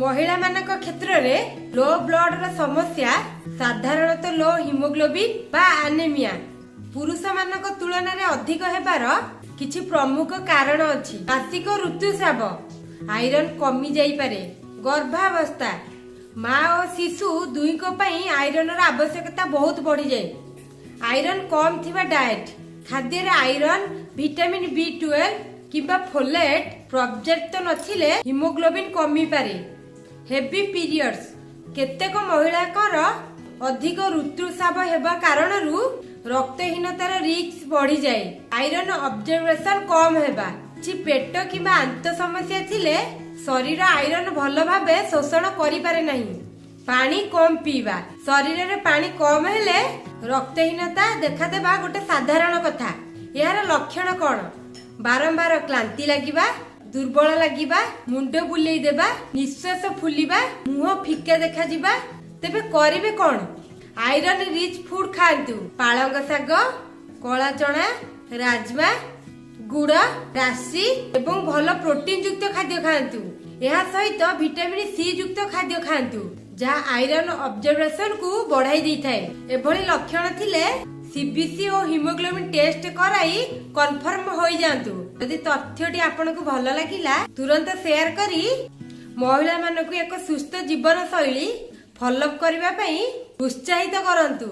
ମହିଳାମାନଙ୍କ କ୍ଷେତ୍ରରେ ଲୋ ବ୍ଲଡର ସମସ୍ୟା, ସାଧାରଣତଃ ଲୋ ହିମୋଗ୍ଲୋବିନ୍ ବା ଆନେମିଆ, ପୁରୁଷମାନଙ୍କ ତୁଳନାରେ ଅଧିକ ହେବାର କିଛି ପ୍ରମୁଖ କାରଣ ଅଛି। ମାସିକ ଋତୁସ୍ରାବ, ଆଇରନ୍ କମି ଯାଇପାରେ। ଗର୍ଭାବସ୍ଥା, ମା ଓ ଶିଶୁ ଦୁହିଁଙ୍କ ପାଇଁ ଆଇରନର ଆବଶ୍ୟକତା ବହୁତ ବଢିଯାଏ। ଆଇରନ୍ କମ୍ ଥିବା ଡାଏଟ୍, ଖାଦ୍ୟରେ ଆଇରନ୍, ଭିଟାମିନ୍ ବି 12 କିମ୍ବା ଫୋଲେଟ୍ ପର୍ଯ୍ୟାପ୍ତ ନଥିଲେ ହିମୋଗ୍ଲୋବିନ୍ କମିପାରେ। ହେଭି ପିରିୟଡ୍ସ, କେତେକ ମହିଳାଙ୍କର ଅଧିକ ଋତୁସ୍ରାବ ହେବା କାରଣରୁ ରକ୍ତହୀନତାର ରିସ୍କ ବଢିଯାଏ। ଆଇରନ୍ ଅବଜର୍ପସନ କମ୍ ହେବା, କିଛି ପେଟ କିମ୍ବା ଆନ୍ତ ସମସ୍ୟା ଥିଲେ ଶରୀର ଆଇରନ୍ ଭଲ ଭାବେ ଶୋଷଣ କରିପାରେ ନାହିଁ। ପାଣି କମ୍ ପିଇବା, ଶରୀରରେ ପାଣି କମ୍ ହେଲେ ରକ୍ତହୀନତା ଦେଖାଦେବା ଗୋଟେ ସାଧାରଣ କଥା। ଏହାର ଲକ୍ଷଣ କଣ? ବାରମ୍ବାର କ୍ଳାନ୍ତି ଲାଗିବା, ଦୁର୍ବଳ ଲାଗିବା, ମୁଣ୍ଡ ବୁଲେଇ ଦେବା, ନିଶ୍ୱାସ ଫୁଲିବା, ମୁହଁ ଫିକା ଦେଖାଯିବା। ତେବେ କରିବେ କଣ? ଆଇରନ୍ ରିଚ୍ ଫୁଡ ଖାଆନ୍ତୁ। ପାଳଙ୍ଗ ଶାଗ, କଳା ଚଣା, ରାଜମା, ଗୁଡ, ରାଶି ଏବଂ ଭଲ ପ୍ରୋଟିନ ଯୁକ୍ତ ଖାଦ୍ୟ ଖାଆନ୍ତୁ। ଏହା ସହିତ ଭିଟାମିନ ସି ଯୁକ୍ତ ଖାଦ୍ୟ ଖାଆନ୍ତୁ, ଯାହା ଆଇରନ୍ ଅବଜର୍ପସନ କୁ ବଢାଇ ଦେଇଥାଏ। ଏଭଳି ଲକ୍ଷଣ ଥିଲେ ସିବିସି ଓ ହିମୋଗ୍ଲୋବିନ୍ ଟେଷ୍ଟ କରାଇ କନଫର୍ମ ହୋଇଯାଆନ୍ତୁ। ଯଦି ତଥ୍ୟଟି ଆପଣଙ୍କୁ ଭଲ ଲାଗିଲା, ତୁରନ୍ତ ସେୟାର କରି ମହିଳାମାନଙ୍କୁ ଏକ ସୁସ୍ଥ ଜୀବନ ଶୈଳୀ ଫଲୋ କରିବା ପାଇଁ ଉତ୍ସାହିତ କରନ୍ତୁ।